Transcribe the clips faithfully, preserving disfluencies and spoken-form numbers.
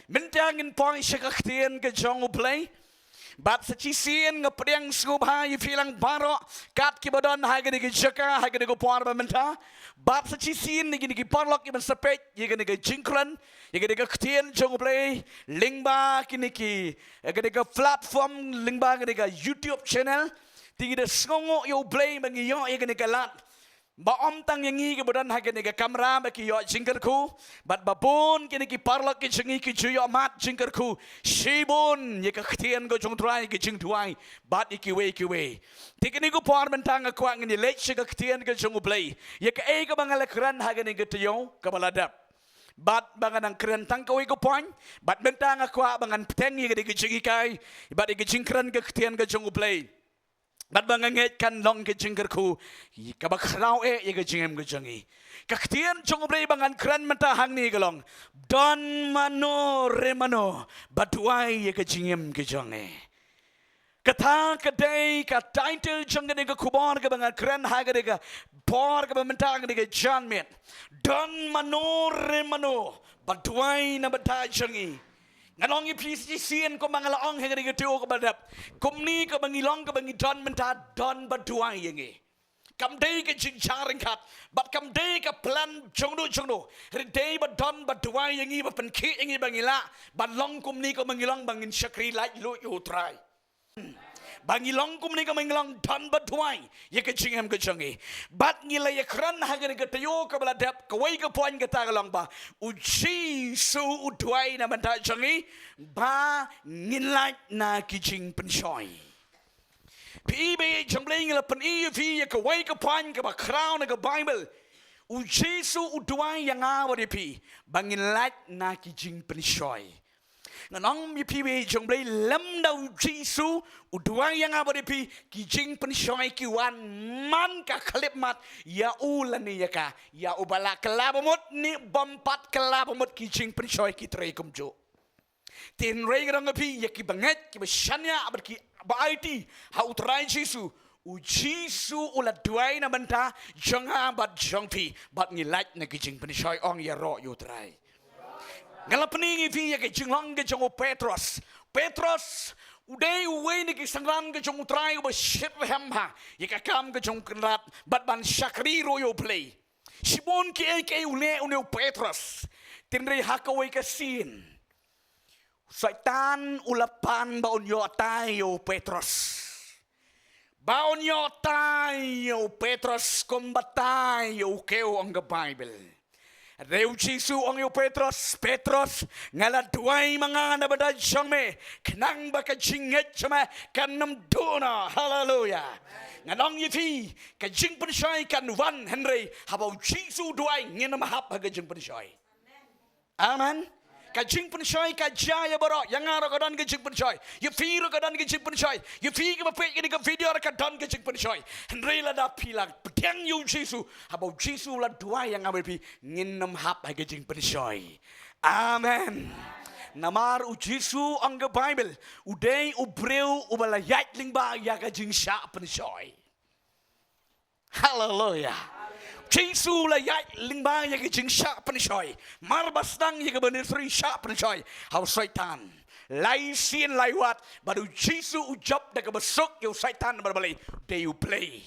Mynta ngin poi sha ka ktien ka jong U Blei. Bad sa shisien nga pdiang sngewbha ïa phi lang baroh kat kiba don ha kane ka jaka, ha kane ka por ba mynta. Bad sa shisien ïa kine ki paralok kiban sa peit ïa kane ka jingkren, ïa kane ka ktien jong U Blei lyngba kine ki, ïa kane ka platform, lyngba kane ka YouTube channel. Te ngi da sngewnguh ïa U Blei ba ngi ïoh ïa kane ka lad ba ym tang ïa ngi kiba don ha kane ka kamra ba ki ïoh jingkyrkhu, bad ba bun kine ki paralok ki jong ngi ki ju ïoh mad jingkyrkhu shibun ïa ka ktien ka jong U Trai, ïa ka jingduwai bad ïa kiwei kiwei. Te kane ka por mynta nga kwah ngin ïa leit sha ka ktien ka jong U Blei, ïa kaei kaba nga la kren ha kane ka taïew kaba la dep. Bad ba ngan nang kren tang kawei ka point, bad mynta nga kwah ba ngan bteng ïa kane ka jinghikai bad ïa ka jingkren ka ktien ka jong U Blei. Bad ba nga ngeit kan long ka jingkyrkhu kaba khraw eh ïa ka jingim ka jong ngi. Ka ktien jong U Blei ba ngan kren mynta hangne ka long: Don mano re mano ba duwai ïa ka jingim ka jong ngi. Kata ka dei ka title jong kane ka khubor kaba ngan kren ha kane ka por kaba mynta, kane ka janmiet. Don mano re mano ba duwai na bynta jong ngi. Ngan ong ïa phi shisien kumba nga la ong ha kane ka taïew kaba dep, kumne kaba ngi long, kaba ngi don mynta, don ba duwai ïa ngi. Kam dei ka jingjia ryngkat, bad kam dei ka plan jongno jongno. Hynrei dei ba don ba duwai ïa ngi, ba pynkhih ïa ngi ba ngi lah ban long kumne kaba ngi long, ba ngin shakri laitluid ïa U Trai. Ba ngi long kumne kaba ngi long, don ba duwai ïa ka jingim ka jong ngi. Bad ngi la ïakren ha kane ka taïew kaba la dep, kawei ka point kata ka long ba U Jisu u duwai na bynta jong ngi ba ngin lait na ki jingpynshoi. Phi i ba ïeit jong U Blei, nga la pyni ïa phi ïa kawei ka point kaba khraw na ka Baibl. U Jisu u duwai ïa nga bad ïa phi ba ngin lait na ki jingpynshoi. Ngan ong ïa phi ba ïeit jong U Blei, lymda U Jisu u duwai ïa nga bad ïa phi, ki jingpynshoi ki wan man ka khyllipmat ïa u lane ïa ka, ïa uba la kylla ba mut ne bym pat kylla ba mut, ki jingpynshoi ki trei kumjuh. Te hynrei nga ong ïa phi, ïa kiba ngeit, kiba shaniah bad kiba aiti ha U Trai Jisu, U Jisu u la duwai na bynta jong nga bad jong phi, bad ngi lait na ki jingpynshoi. Ong ïaroh ïa U Trai. Nga la pyni ïa phi ïa ka jinglong ka jong u Petros. Petros u dei uwei na ki synran ka jong U Trai uba shitrhem bha ïa ka kam ka jong U Kynrad bad ban shakri ruh ïa U Blei. Shibun kiei kiei u leh une u Petros. Te hynrei ha kawei ka sien, u Soitan u la pan ba un ïoh tai ïa u Petros. Ba un ïoh tai ïa u Petros kumba tai ïa u kew, ong ka Baibl. Hynrei U Jisu u ong ïa u Petros, Petros, nga la duwai ma nga na bynta jong me, khnang ba ka jingngeit jong me kan ym duh noh. Haleluya. Ngan ong ïa phi, ka jingpynshoi kan wan, hynrei haba U Jisu u duwai, ngin ym hap ha ka jingpynshoi. Amen. Ka jingpynshoi ka jia ïa baroh, ïa nga ruh ka don ka jingpynshoi, ïa phi ruh ka don ka jingpynshoi, ïa phi kiba peit ïa kane ka video ruh ka don ka jingpynshoi. Hynrei lada phi la pdiang ïa U Jisu, haba U Jisu u la duwai ïa nga bad ïa phi, ngin ym hap ha ka jingpynshoi. Amen. Namar U Jisu, ong ka Baibl, u dei u briew uba la ïaid lyngba ïa ka jingshah pynshoi. Haleluya. Jisu u la ïaid lyngba ïa ka jingshah pynshoi. Mar ba sdang ïa ka ministry shah pynshoi ha u Soitan, lai sien lai wat, bad U Jisu u jop da kaba suk ïa u Soitan namar balei? U dei U Blei.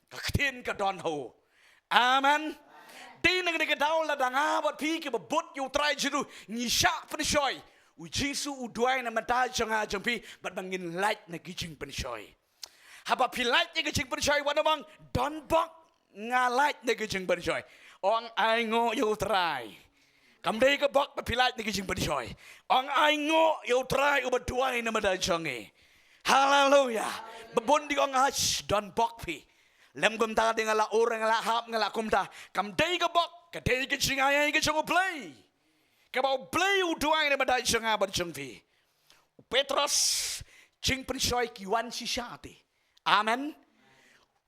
Ka ktien ka don ha u. Amen. Te na kane ka daw, lada nga bad phi kiba bud ïa U Trai Jisu ngi shah pynshoi, U Jisu u duwai na bynta jong nga jong phi bad ba ngin lait na ki jingpynshoi. Haba phi lait na ki jingpynshoi, wat nym ong, don bok, nga lait na ki jingpynshoi. Ong, ainguh ïa U Trai. Kam dei ka bok ba phi lait na ki jingpynshoi. Ong, ainguh ïa U Trai uba duwai na bynta jong ngi. Haleluya. Ba bun dei ong, ah, don bok phi. Lem kumta dei, nga la ur, nga la hap, nga la kumta. Kam dei ka bok, ka dei ka jingai ei ka jong U Blei, kaba U Blei u duwai na bynta jong nga bad jong phi. U Petros, jingpynshoi ki wan shisha te. Amen.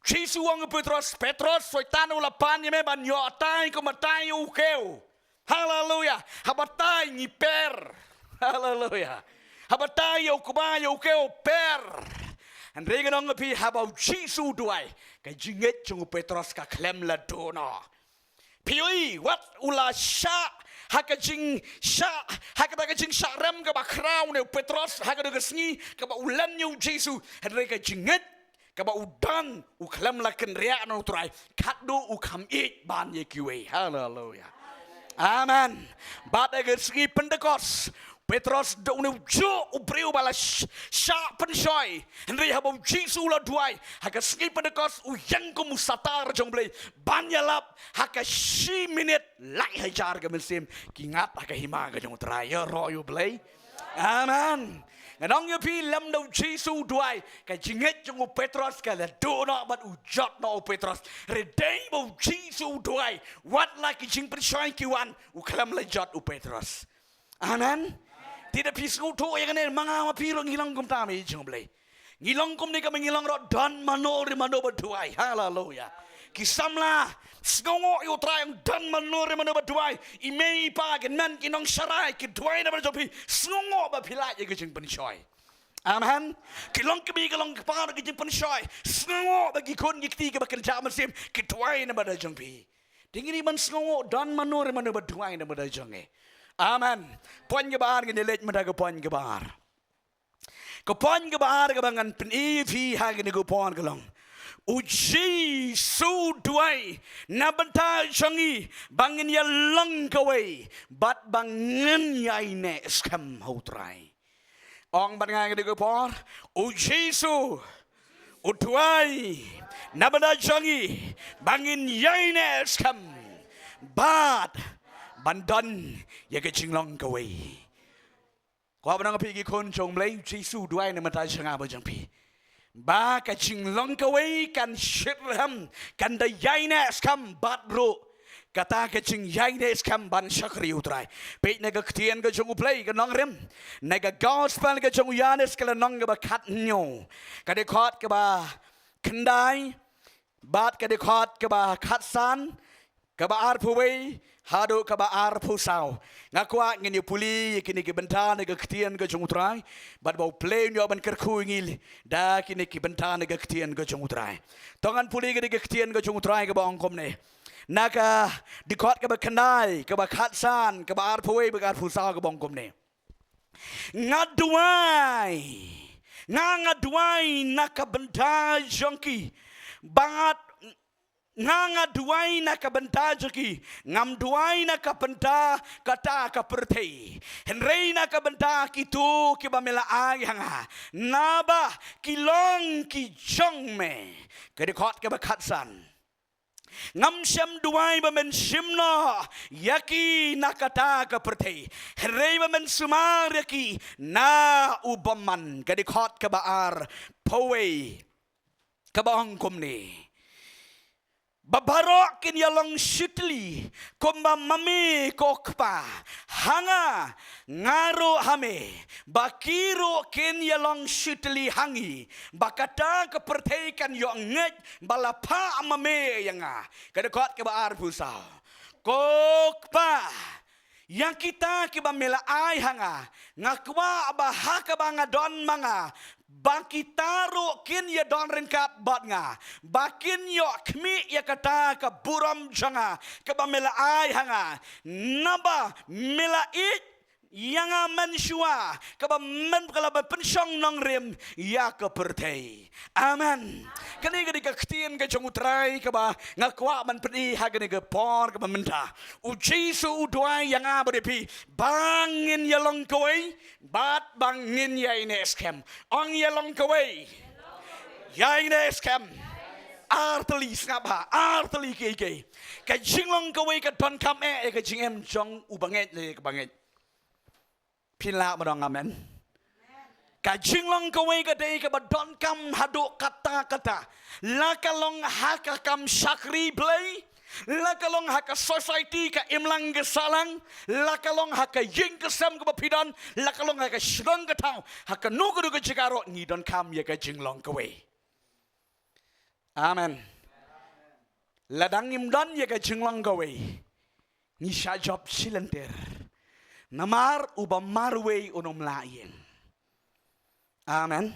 Jisu u ong ïa u Petros, Petros, Soitan u la pan ïa me ban ïoh tai kumba tai ïa u kew. Haleluya. Haba tai ngi per. Haleluya. Haba tai ïa u kba ïa u kew per. Hynrei ngan ong ïa phi, haba U Jisu u duwai, ka jingngeit jong u Petros ka khlem la duh noh. Phi ïohi, wat u la shah ha ka jingshah, ha kata ka jingshah rem kaba khraw ne u Petros ha kane ka sngi kaba u len ïa u Jisu, hynrei ka jingngeit kaba u don, u khlem la kynriah na u Trai, katno u kham ïeit ban ïa kiwei. Haleluya. Amen. Bad ha ka sngi Pentekost, Petros da une u juh u briew ba la sh-, shah pynshoi. Hynrei haba u Jisu u la duwai, ha ka sngi Pentekost u ïeng kum u satar jong U Blei ban ïalap, ha ka shi minit lai hajar ka mynsiem ki ngat ha ka hima ka jong U Trai. Ïaroh ïa U Blei. Amen. Ngan ong ïa phi, lymda u Jisu u duwai, ka jingngeit jong u Petros ka la duh noh bad u jot noh u Petros. Hynrei dei ba u Jisu u duwai, wat la ki jingpynshoi ki wan, u khlem la jot u Petros. Amen. Te da phi sngewthuh ïa kane, ma nga ma phi ruh ngi long kumta, me jong U Blei. Ngi long kumne kaba ngi long ruh don mano re mano ba duwai. Haleluya. Ki samla, sngewnguh ïa U Trai, ong don mano re mano ba duwai. I mei i pa, ki hynmen ki nongsharai, ki duwai namar jong phi. Sngewnguh ba phi lah ïa ka jingpynshoi. Amen. Ki long kmie, ki long kpa ruh ki jingpynshoi. Sngewnguh ba ki khun ki kti kiba kynjah mynsiem ki duwai namar jong phi. Te ngin ïa ban sngewnguh don mano re mano ba duwai namar jong ngi. Amen. Point kaba ar, ngin ïa leit mynta ka point kaba ar. Ka point kaba ar kaba ngan pyni ïa phi ha kane ka por ka long, u Jisu u duwai na bynta jong ngi ba ngin ïa long kawei bad ba ngin ïa ïaineh skhem ha U Trai. Ong bad nga ha kane ka por, u Jisu u duwai na bynta jong ngi ba ngin ïa ïaineh skhem bad ban don ïa ka jinglong kawei. Kwah ban ong ïa phi ki khun jong U Blei, u Jisu u duwai na bynta jong nga bad jong phi ba ka jinglong kawei kan shitrhem, kan da ïaineh skhem bad ruh kata ka jingïaineh skhem ban shakri U Trai. Peit na ka ktien ka jong U Blei, ka nongrim na ka gospel ka jong u Ïoannis, ka lynnong kaba khathynñiew, ka dkhot kaba khyndai bad ka dkhot kaba khatsan, kaba arphew wei haduh kaba arphew saw. Nga kwah ngin ïa pule ïa kine ki bynta na ka ktien ka jong U Trai, bad ba U Blei un ïoh ban kyrkhu ïa ngi da kine ki bynta na ka ktien ka jong U Trai. To ngan pule ïa kine ki ktien ka jong U Trai kaba ong kumne. Na ka dkhot kaba khyndai, kaba khatsan, kaba arphew wei bad ka arphew saw, kaba ong kumne. Nga duwai, nga, nga duwai na ka bynta jong ki, bad nga, nga duwai na ka bynta jong ki, ngam duwai na ka bynta kata ka pyrthei, hynrei na ka bynta kito kiba me la ai ha nga, naba ki long ki jong me. Ka dkhot kaba khatsan. Ngam shym duwai ba men shim noh ïa ki na kata ka pyrthei, hynrei ba men sumar ïa ki na u bymman. Ka dkhot kaba arphew wei, kaba ong kumne. Ba baroh kin ïa long shitylli kumba ma me ko Kpa ha nga, nga ruh ha me, ba ki ruh kin ïa long shitylli ha ngi, ba kata ka pyrthei kan ïoh ngeit ba la phah ma me ïa nga. Ka dkhot kaba arphew saw. Ko Kpa, ïa kita kiba me la ai ha nga, nga kwah ba ha kaba nga don ma nga, ba kita ruh kin ïa don ryngkat bad nga, ba kin ïoh khmih ïa kata ka burom jong nga kaba me la ai ha nga, naba me la ïeit ïa nga mynshuwa, kaba men ka la ban pynshong nongrim ïa ka pyrthei. Amen. Kane ka dei ka ktien ka jong U Trai kaba nga kwah ban pyni ha kane ka por kaba mynta. U Jisu u duwai ïa nga bad ïa phi ba ngin ïa long kawei bad ba ngin ïaineh skhem. Ong ïa long kawei, ïaineh skhem. Ar tylli, sngap bha, ar tylli kiei kiei. Ka jinglong kawei ka donkam eh ïa ka jingim jong u bangeit lane ka bangeit. Phin lah ban ong amen? Ka jinglong kawei ka dei kaba donkam haduh katta katta. La ka long ha ka kam shakri Blei, la ka long ha ka society, ka imlang ka sahlang, la ka long ha ka ïing ka sem kaba phi don, la ka long ha ka shnong ka thaw, ha kano kano ka jaka ruh, ngi donkam ïa ka jinglong kawei. Amen. Lada ngim don ïa ka jinglong kawei, ngi shah jop shi lynter. Namar uba marwei un ym lah ïeng. Amen.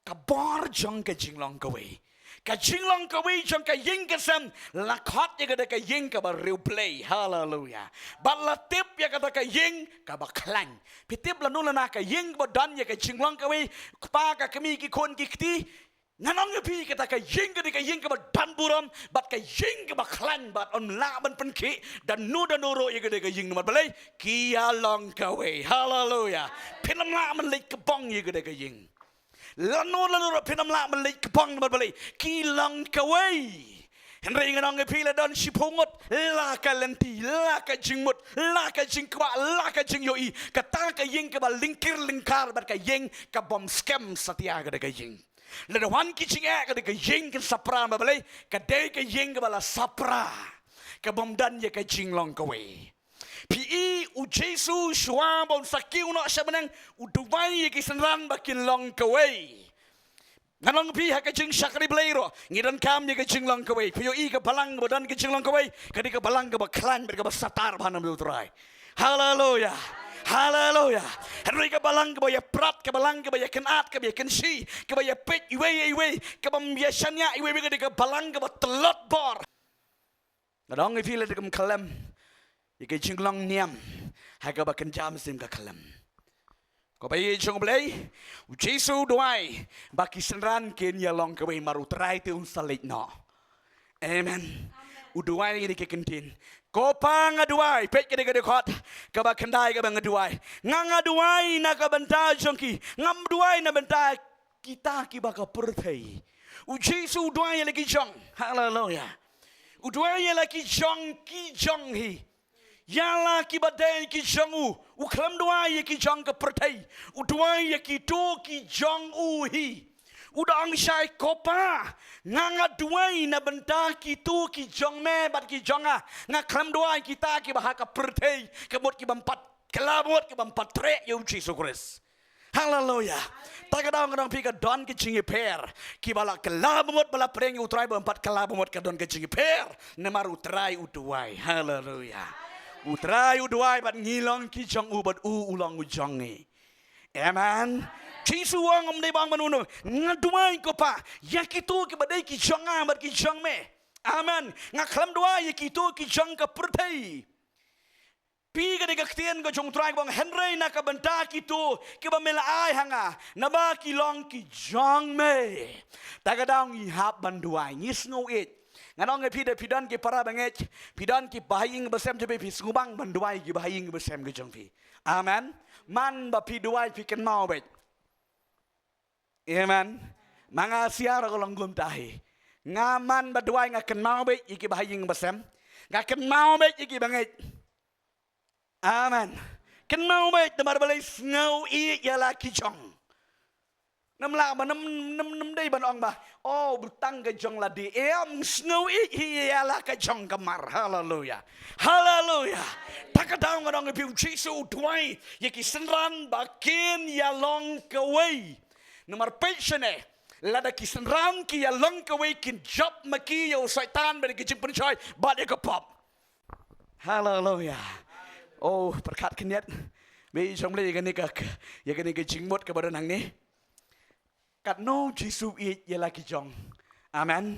Ka bor jong ka jinglong kawei, Ka jinglong kawei jong ka ïing ka sem la khot ïa ka da ka ïing kaba riewblei. Haleluya. Bad la tip ïa ka da ka ïing kaba khlaiñ. Phi tip lano lano ka ïing kaba don ïa ka jinglong kawei, kpa, ka kmie, ki khun, ki kti. Ngan ong ïa phi, kata ka ïing ka dei ka ïing kaba don burom bad ka ïing kaba khlaiñ, bad ym lah ban pynkhih da no da no ruh ïa ka dei ka ïing namar balei, ki ïalong kawei. Haleluya. Phin ym lah ban leit kbong ïa ka dei ka ïing. Lano lano ruh phin ym lah ban leit kbong namar balei, ki long kawei. Hynrei ngan ong ïa phi, la don shiphew ngut, la ka lynti, la ka jingmut, la ka jingkwah, la ka jingïohi, kata ka ïing kaba lyngkir lyngkar bad ka ïing kabym skhem satia ka dei ka ïing. Lada wan ki jingeh ka dei ka ïing kan sapra, namar balei, ka dei ka ïing kaba la sapra, kabym don ïa ka jinglong kawei. Phi i, u Jisu shuwa ba un sa kiew noh sha bneng, u duwai ïa ki synran ba kin long kawei. Ngan ong phi, ha ka jingshakri Blei ruh ngi donkam ïa ka jinglong kawei. Phi ïohi, ka balang kaba don ka jinglong kawei ka dei ka balang kaba khlaiñ bad kaba satar ba ha nam u Trai. Haleluya. Haleluya. Hynrei ka balang kaba ïaprat, ka balang kaba ïakynad, kaba ïakynshi, kaba ïapeit iwei ïa iwei, kabym ïashaniah iwei iwei, ka dei ka balang kaba tlot bor. Nga ong ïa phi, lada khlem ïa ka jinglong niam, ha kaba kynja mynsiem ka khlem. Ko paid jong U Blei, u Jisu u duwai ba ki synran kin ïalong kawei, namar u Trai te un sa leit noh. Amen. U duwai ïa ki ktien. Ko Pa, nga duwai, peit ka dei ka dkhot kaba khyndai kaba nga duwai. Nga, nga duwai na ka bynta jong ki. Ngam duwai na bynta kita kiba ka pyrthei. U Jisu u duwai ïa la ki jong. Haleluya. U duwai ïa la ki jong, ki jong hi. Ïa la kiba dei ki jong u. U khlem duwai ïa ki jong ka pyrthei. U duwai ïa kito ki jong u hi. U da ong shai, ko Pa, nga, nga duwai na bynta kito ki jong me bad ki jong nga. Nga khlem duwai kita kiba ha ka pyrthei, ka mut kibym pat kylla bamut, kibym pat treh ïa u Jisu Khrist. Haleluya. Ta ka daw nga ong ïa phi, ka don ka jingïapher. Kiba la kylla bamut ba la pdiang ïa u Trai, bym pat kylla bamut, ka don ka jingïapher. Namar u Trai u duwai. Haleluya. U Trai u duwai bad ngi long ki jong u bad u u long u jong ngi. Amen. Jisu u ong, ym dei ba ong mano mano. Nga duwai, ko Pa, ïa kito kiba dei ki jong nga bad ki jong me. Amen. Nga khlem duwai ïa kito ki jong ka pyrthei. Phi, ka dei ka ktien ka jong u Trai kaba ong, hynrei na ka bynta kito kiba me la ai ha nga, naba ki long ki jong me. Ta ka daw ngi hap ban duwai, ngi sngew ïeit. Ngan ong ïa phi, da phi don ki para bangeit, phi don ki bahaïing basem jong phi, phi sngewbang ban duwai ki bahaïing basem ki jong phi. Amen. Man ba phi duwai phi kynmaw beit. Amen. Ma nga shisha ruh ka long kumta hi. Nga man ba duwai nga kynmaw beit ïa ki bahaïing basem. Nga kynmaw beit ïa ki bangeit. Amen. Kynmaw beit, namar balei, sngew ïeit ïa la ki jong. Ngam lah ba ngam, ngam, ngam dei ban ong ba, oh, tang ka jong lade. Em, sngew ïeit hi ïa la ka jong ka mar. Haleluya. Haleluya. Ta ka daw nga ong ïa phi, u Jisu u duwai ïa ki synran ba kin ïalong kawei. Namar peit shane, lada ki synran ki ïalong kawei, kin jop ma ki ïa u Soitan bad ïa ki jingpynshoi bad ïa ka pop. Haleluya. Oh, pyrkhat khyndiat. Bad jong lei ïa kane ka, ïa kane ka jingmut kaba don hangne. Katno u Jisu u ïeit ïa la ki jong. Amen.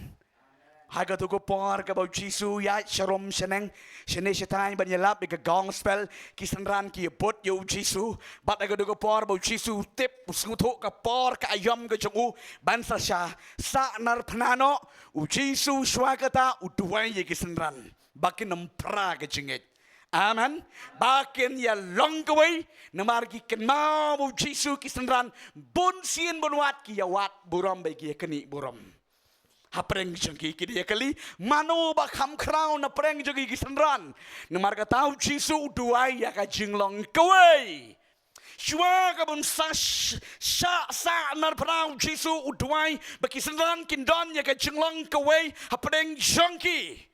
Ha kato ka por kaba u Jisu u ïaid sharum shaneng, shane shatai ban ïalap ïa ka gospel, ki synran ki ïabud ïa u Jisu. Bad ha kato ka por ba u Jisu u tip, u sngewthuh ka por ka aïom ka jong u ban sa shah sah narphna noh, u Jisu shuwa kata u duwai ïa ki synran ba kin ym phra ka jingngeit. Amen. Ba kin ïalong kawei, namar ki kynmaw ba u Jisu, ki synran, bun sien bun wat ki ïawad burom bad ki ïaknieh burom. Hapdeng jong ki, ki dei ïa kylli, mano ba kham khraw napdeng jong ki, ki synran. Namar kata u Jisu u duwai ïa ka jinglong kawei. Shuwa kaba un sa sh-, shah sah narphna, u Jisu u duwai ba ki synran kin don ïa ka jinglong kawei hapdeng jong ki.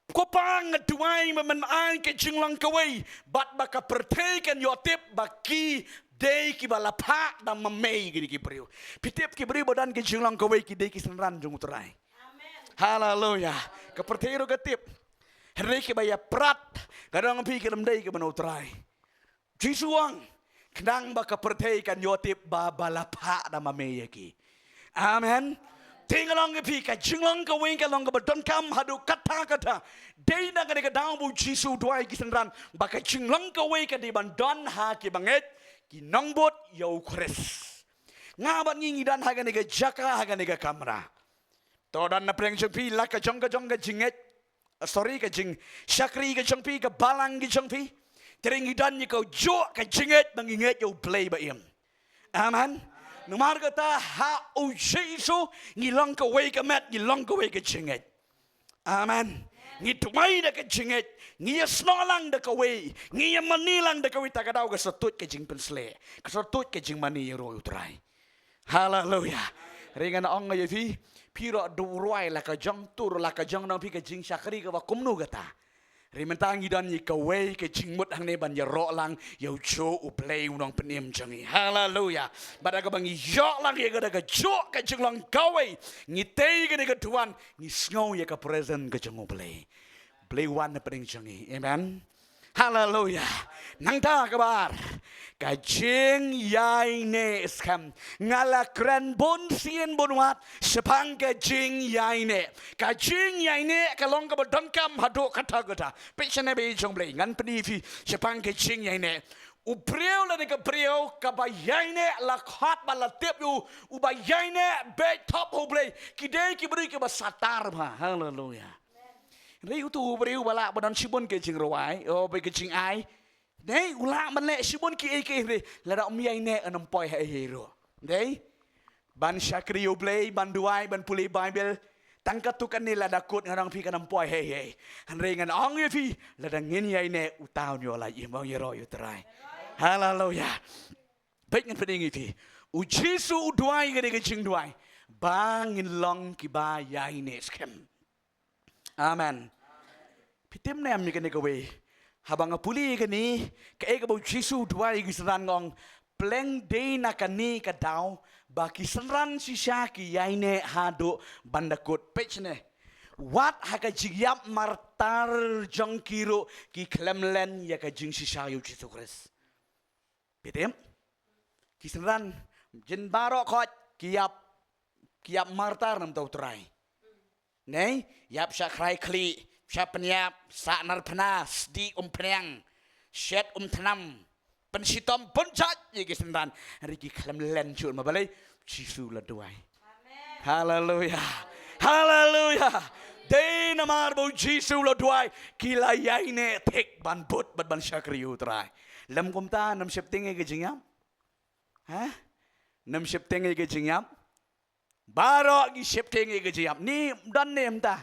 Ko Pa, nga duwai ba men ai ka jinglong kawei, bad ba ka pyrthei kan ïoh tip ba ki dei kiba la phah da ma me ïa kine ki briew. Phi tip, ki briew ba don ka jinglong kawei ki dei ki synran jong u Trai. Amen. Haleluya. Ka pyrthei ruh ka tip. Hynrei kiba ïaprat, ka dang phi, ki lam dei kiba na u Trai. Jisu u ong, khnang ba ka pyrthei kan ïoh tip ba, ba la phah da ma me ïa ki. Amen. Te nga ong ïa phi, ka jinglong kawei ka long kaba donkam haduh katta katta. Dei na kane ka daw ba u Jisu u duwai ïa ki synran ba ka jinglong kawei ka dei ban don ha ki bangeit ki nongbud ïa u Khrist. Nga bad ngi ngi don ha kane ka jaka, ha kane ka kamra. To don na pdeng jong phi la ka jong ka jong ka jingngeit. Sorry, ka jingshakri ka jong phi, ka balang ka jong phi. Te ngi don ïa ka juh ka jingngeit ba ngi ngeit ïa u Blei ba im. Amen. Namar kata ha u Jisu ngi long kawei ka met, ngi long kawei ka jingngeit. Amen. Ngi duwai da ka jingngeit, ngi ïasnoh lang da kawei, ngi ïamane lang da kawei, ta ka daw ka sngewthuh ka jingpynshlur, ka sngewthuh ka jingmane ïaroh ïa u Trai. Haleluya. Ring ngan ong ïa phi, phi ruh duwai la ka jong tur, la ka jong nong phi ka jingshakri kaba kumno kata. Ring mynta ngi don ïa kawei ka jingmut hangne ban ïaroh lang ïa u juh u Blei u nongpynim jong ngi. Haleluya. Bad da kaba ngi ïoh lang ïa ka da ka juh ka jinglong kawei, ngi tei kane ka duwan, ngi sngew ïa ka presence ka jong u Blei. Blei wan na pdeng jong ngi. Amen. Haleluya. Nangta kaba ar, ka jingïaineh skhem. Nga la kren bun sien bun wat shaphang ka jingïaineh. Ka jingïaineh ka long kaba donkam haduh katta katta. Peit shane ba ïeit jong Blei, ngan pyni phi shaphang ka jingïaineh. U briew lane ka briew kaba ïaineh la khot ba la tip ïa u, uba ïaineh beit thop ha u Blei. Ki dei ki briew kiba satar bha. Haleluya. Hynrei uto u briew ba lah ban don shibun ki jingrwai, oh, ba ki jingai. Dei, u lah ban leh shibun kiei kiei hynrei lada um ïaineh un ym poi ha ei ei ruh. Dei? Ban shakri ïa u Blei, ban duwai, ban pule Baibl. Tang katto katne lada kut ngan ong phi kan ym poi ha ei ei. Hynrei ngan ong ïa phi, lada ngin ïaineh uta un ïoh lait im, ïaroh ïa u Trai. Haleluya. Bad ngan pyni ïa phi, u Jisu u duwai kane ka jingduwai ba ngin long kiba ïaineh skhem. Amen. Phi tip ne em ïa kane kawei? Haba nga pule ïa kane, kaei kaba u Jisu u duwai ïa ki synran, nga ong, pleng dei na kane ka daw ba ki synran shisha ki ïaineh haduh ban da kut. Peit shane. Wat ha ka jingïap martar jong ki ruh ki khlem len ïa ka jingshisha ïa u Jisu Khrist. Phi tip? Ki synran, jin baroh khoit ki ïap, ki ïap martar namar u Trai. Nei, ïap sha khrai khlieh, sha pynïap, sah nar phna, sdieh umphniang, shet umthnam, pynshitom bun jait ïa ki synran, hynrei ki khlem len shuh. Namar balei? Jisu la duwai. Haleluya. Haleluya. Dei namar ba u Jisu u la duwai, ki la ïaineh thik ban bud bad ban shakri ïa u Trai. Lym kumta, nym sheptieng ïa ka jingïap? Ha? Nym sheptieng ïa ka jingïap? Baroh ngi sheptieng ïa ka jingïap. Ni don ne em ta?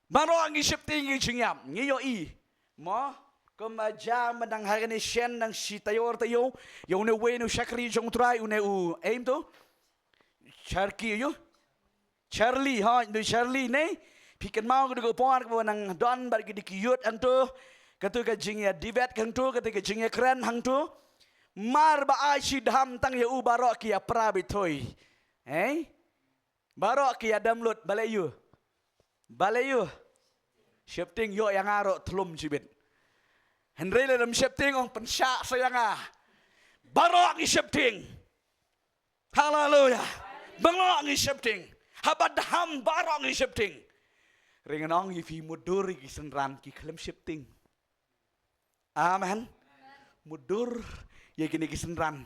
Baroh ngi sheptieng ïa ka jingïap. Ngi ïohi. Mo, kumba jia mynta ha kane shen nang shi taïew ar taïew ïa une uwei na u shakri jong u Trai, une u, em to? Charki ïa u? Charlie, hooid, u Charlie ne? Phi kynmaw ka dei ka por kaba nang don bad ki dei ki youth hangto. Kato ka jingïa debate hangto, kato ka jingïakren hangto. Mar ba ai shi dham tang ïa u baroh ki ïa pra bitoi. Hei? Baroh ki ïa dam lut, balei ïa u? Balei ïa u? Sheptieng, ïoh ïa nga ruh thlum shibit. Hynrei lada ym sheptieng ong pynshah sa ïa nga. Baroh ngi sheptieng. Haleluya. Baroh ngi sheptieng. Haba dham baroh ngi sheptieng. Ring ngan ong ïa phi, mutdur ïa ki synran ki khlem sheptieng. Amen. Mutdur ïa kine ki synran.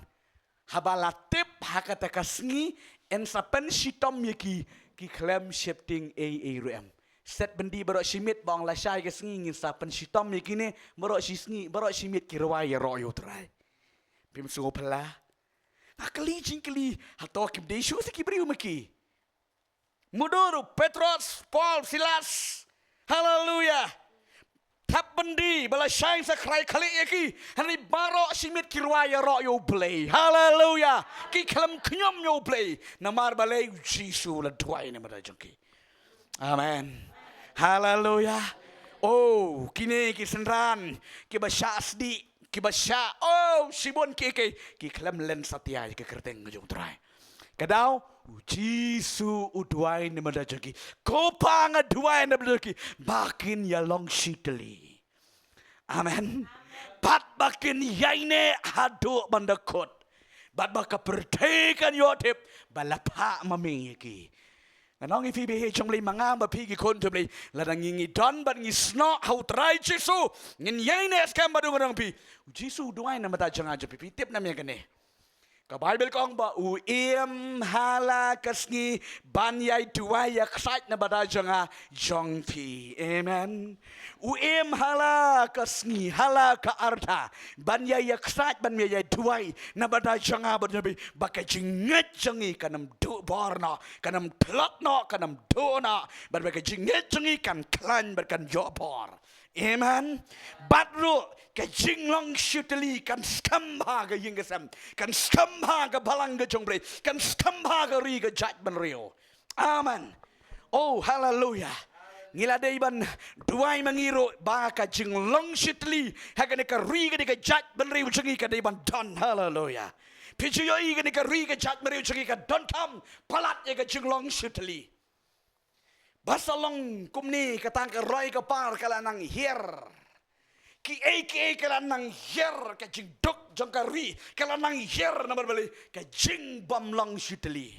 Haba la tip ha kata ka sngi, yn sa pynshitom ïa ki, ki khlem sheptieng ei ei ruh em. Set byndi baroh shi miet, ba ong lashai ka sngi ngin sa pynshitom ïa kine, baroh shi sngi, baroh shi miet ki rwai ïaroh ïa u Trai. Phim sngewphylla? Nga kylli jingkylli, hato kim dei shuh sa ki briew ma ki? Mutdur u Petros, Paul, Silas. Haleluya. Thap byndi, ba lashai sa khrai khlieh ïa ki. Hynrei baroh shi miet ki rwai ïaroh ïa u Blei. Haleluya. Ki khlem khñium ïa u Blei. Namar balei? U Jisu u la duwai na bynta jong ki. Amen. Haleluya. Oh, kine ki synran kiba shah sdieh, kiba shah, oh, shibun kiei kiei, ki khlem len satia ïa ka kyrteng jong u Trai. Ka daw, u Jisu u duwai na bynta jong ki. Ko Pa, nga duwai na bynta jong ki ba kin ïa long shi tylli. Amen. Bad ba kin ïaineh haduh ban da kut. Bad ba ka pyrthei kan ïoh tip ba la phah ma me ïa ki. Ngan ong ïa phi, phi ha jong Blei, ma nga ma phi ki khun jong Blei, lada ngi ngi don bad ngi snoh ha u Trai Jisu, ngin ïaineh skhem bad u, ngan ong ïa phi, u Jisu u duwai na ka bynta jong nga jong phi. Phi tip ne em ïa kane? Ka Baibl ka ong ba u im ha la ka sngi ban ïai duwai ïa ksaid na ka bynta jong nga jong phi. Amen. U im ha la ka sngi, ha la ka arta, ban ïai ïa ksaid, ban ïai ïa duwai na ka bynta jong nga bad jong phi, ba ka jingngeit jong ngi kan ym duh bor noh, kan ym tlot noh, kan ym duh noh, bad ba ka jingngeit jong ngi kan khlaiñ bad kan ïoh bor. Amen. Bad ruh ka jinglong shi tylli kan skhem bha ha ka ïing ka sem, kan skhem bha ha ka balang ka jong Blei, kan skhem bha ha ka ri ka jaitbynriew. Amen. Oh, haleluya. Ngi la dei ban duwai ma ngi ruh ba ka jinglong shi tylli ha kane ka ri, kane ka jaitbynriew jong ngi ka dei ban don. Haleluya. Phi ju ïohi, kane ka ri ka jaitbynriew jong ngi ka donkam palat ïa ka jinglong shi tylli. Ba sa long kumne, kata ka roi ka par ka la nang hiar. Kiei kiei ka la nang hiar, ka jingduk jong ka ri ka la nang hiar namar balei? Ka jingbymlong shi tylli.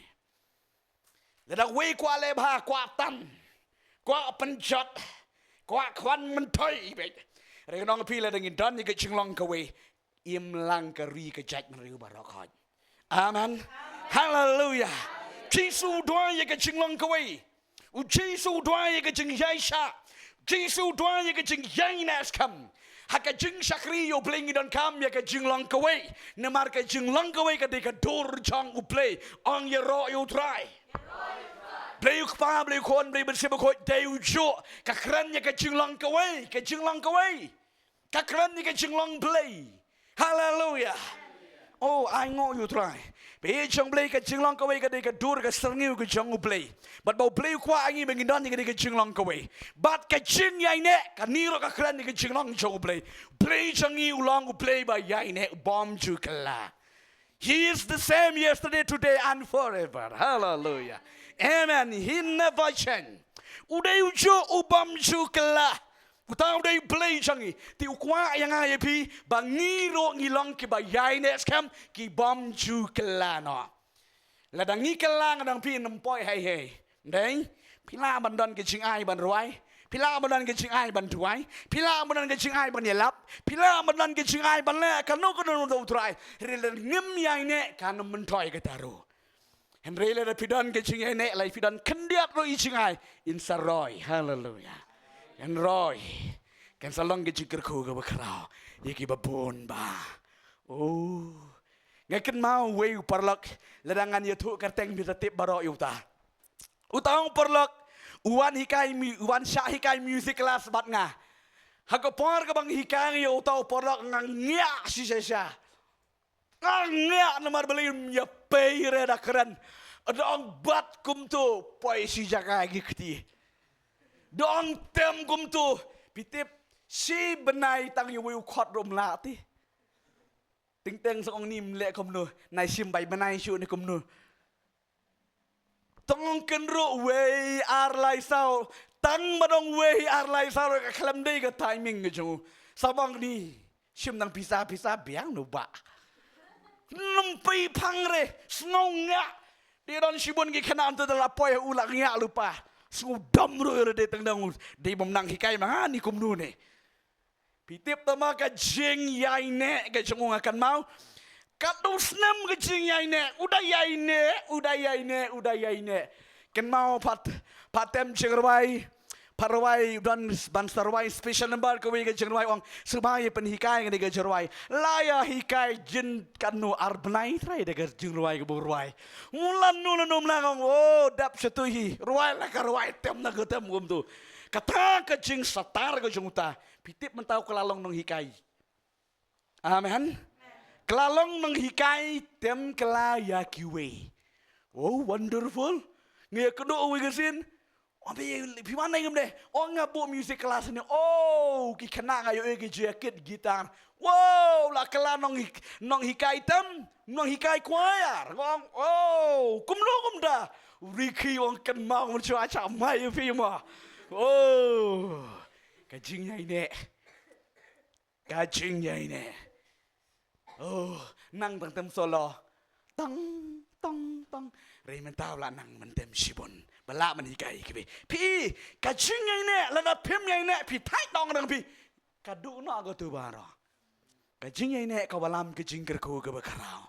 Lada uwei u kwah leh bha, u kwah tan, u kwah pynjot, u kwah khwan myntoi beit. Hynrei ngan ong ïa phi, lada ngin don ïa ka jinglong kawei, im lang ka ri ka jaitbynriew baroh khoit. Amen. Haleluya. Jisu u duwai ïa ka jinglong kawei. U Jisu u duwai ïa ka jingïaishah. Jisu u duwai ïa ka jingïaineh skhem. Ha ka jingshakri ïa U Blei ngi donkam ïa ka jinglong kawei. Namar ka jinglong kawei ka dei ka dur jong U Blei. Ong ïaroh ïa U Trai. Blei U Kpa, Blei U Khun, Blei U Mynsiem Bakhuid, dei u juh. Ka kren ïa ka jinglong kawei, ka jinglong kawei. Ka kren ïa ka jinglong Blei. Haleluya. Oh, ai nguh ïa U Trai. Ba ha jong Blei ka jinglong kawei ka dei ka dur, ka syrngiew ka jong U Blei. Bad ba U Blei u kwah ïa ngi ba ngin don ïa ka dei ka jinglong kawei. Bad ka jingïaineh, kane ruh ka kren ïa ka jinglong jong U Blei. Blei jong ngi u long U Blei ba ïaineh, u bym ju kylla. He is the same yesterday, today and forever. Hallelujah. Amen. He never change. U dei u juh, u bym ju kylla. Uta u dei Blei jong ngi. Te u kwah ïa nga ïa phi ba ngi ruh ngi long kiba ïaineh skhem, ki bym ju kylla noh. Lada ngi kylla, nga dang phi, ngim poi hei hei. Dei, phi lah ban don ka jingai ban rwai, phi lah ban don ka jingai ban duwai, phi lah ban don ka jingai ban ïalap, phi lah ban don ka jingai ban leh kano kano na U Trai. Hynrei lada ngim ïaineh, kan ym myntoi kata ruh. Hynrei lada phi don ka jingïaineh, lada phi don khyndiat ruh i jingai, in sa roi. Haleluya. In roi. Kan sa long ka jingkyrkhu kaba khraw ïa kiba bun bha. Oh. Nga kynmaw uwei u paralok, lada ngan ïathuh kyrteng phi sa tip baroh ïa uta. Uta u paralok u wan hikai mu-, u wan shah hikai music class bad nga. Ha ka por kaba nga hikai ïa uta u paralok nga ngiah shisha sha. Nga ngiah namar balei? Ym ïa pei re da kren. Da ong bat kumto, poi shi jaka ki kti. Da ong tem kumto, phi tip, shi bnai tang ïa uwei u khot ruh ym lah te. Teng teng sa ong, ym leh kumno, nai shim bai bnai shuh ne kumno. Tang ong kynruh wei ar lai saw, tang ban ong wei ar lai saw ruh ka khlem dei ka timing ka jong u. Sa ong ni, shim nang pisa, pisa biang no bah. Ym pei phang re, sngew ngiah. Dei don shibun ki khynnah hangto da la poi ha u la ngiah lypa. Sngew dom ruh re, dei tang dang u, dei bym nang hikai ma nga ne kumno ne. Phi tip tang ma ka jingïaineh ka jong u, nga kynmaw. Katto snem ka jingïaineh, u da ïaineh, u da ïaineh, u da ïaineh. Kynmaw pat, pat tem jingrwai, pat rwai, don ban sa rwai special number kawei ka jingrwai, ong, sngewbha ïa pynhikai kane ka jingrwai. La ïa hikai jin katno ar bnai trai da ka jingrwai kaba u rwai. Mut lano lano mlang, ong, oh, dap shatei hi. Rwai la ka rwai, tem na ka tem kumto. Kata ka jingsatar ka jong uta. Phi tip mynta u ka la long nonghikai. Amen. Ka la long nonghikai, tem kylla ïa kiwei. Oh, wonderful. Ngi ïakynduh uwei ka sien. Oh, phi, phi wan nai kumne? Oh, nga buh music class ne. Oh, ki khynnah nga ïohi ki ju ïakit guitar. Wow, la kylla nong, nonghikai tem, nonghikai choir. Nga ong, oh, kumno kumta? U Ricky u ong kynmaw, nga shu ïa shah mai ïa phi ma. Oh, ka jingïaineh. Ka jingïaineh. Oh, nang tang tem solo. Tang, tong tong. Re mynta u la nang myntem shibun. Ba lah ban hikai ïa ki phi. Phi, ka jingïaineh, lada phim ïaineh, phi thait tong dang phi. Ka duh noh ka tu baroh. Ka jingïaineh ka wallam ka jingkyrkhu kaba khraw.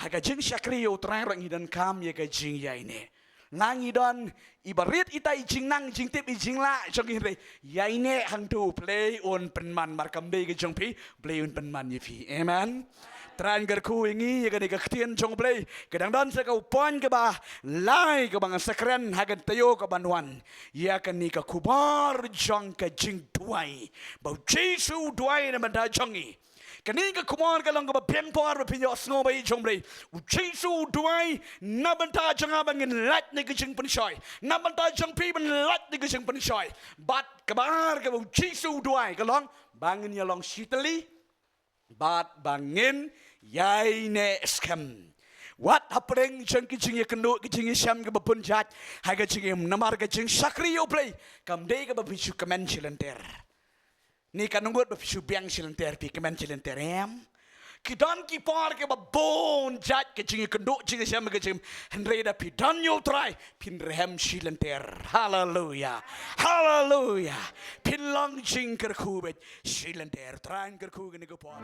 Ha ka jingshakri ïa u Trai ruh ngi donkam ïa ka jingïaineh. Nang ngi don i barit ita i jingnang jingtip i jinglah jong ngi re. Ïaineh hangtu Blei un pynman, mar kam dei ka jong phi, Blei un pynman ïa phi. Amen. Trai kyrkhu ïa ngi ïa kane ka ktien jong Blei. Ka dang don sa ka u point kaba lai kaba ngan sa kren ha ka taïew kaban wan. Ïa kane ka khubor jong ka jingduwai. Ba u Jisu u duwai na bynta jong ngi. Kane ka khubor ka long kaba biang por ba phin ïohsngew ba i jong Blei. U Jisu u duwai na bynta jong nga ba ngin lait na ka jingpynshoi. Na bynta jong phi ban lait na ka jingpynshoi. Bad kaba ar kaba u Jisu u duwai ka long ba ngin ïa long shitylli. Bad ba ngin ïaineh skhem. Wat hapdeng jong ki jingïakynduh ki jingïashem kaba bun jait ha ka jingim namar ka jingshakri ïa u Blei kam dei kaba phi shu kmen shi lynter. Ni ka nongbud ba phi shu biang shi lynter, phi kmen shi lynter em. Ki don ki por kaba bun jait ka jingïakynduh jingïashem ka jingim. Hynrei da phi don ïa u Trai phin rhem shi lynter. Haleluya. Haleluya. Phin long jingkyrkhu beit shi lynter. Trai kyrkhu kane ka por.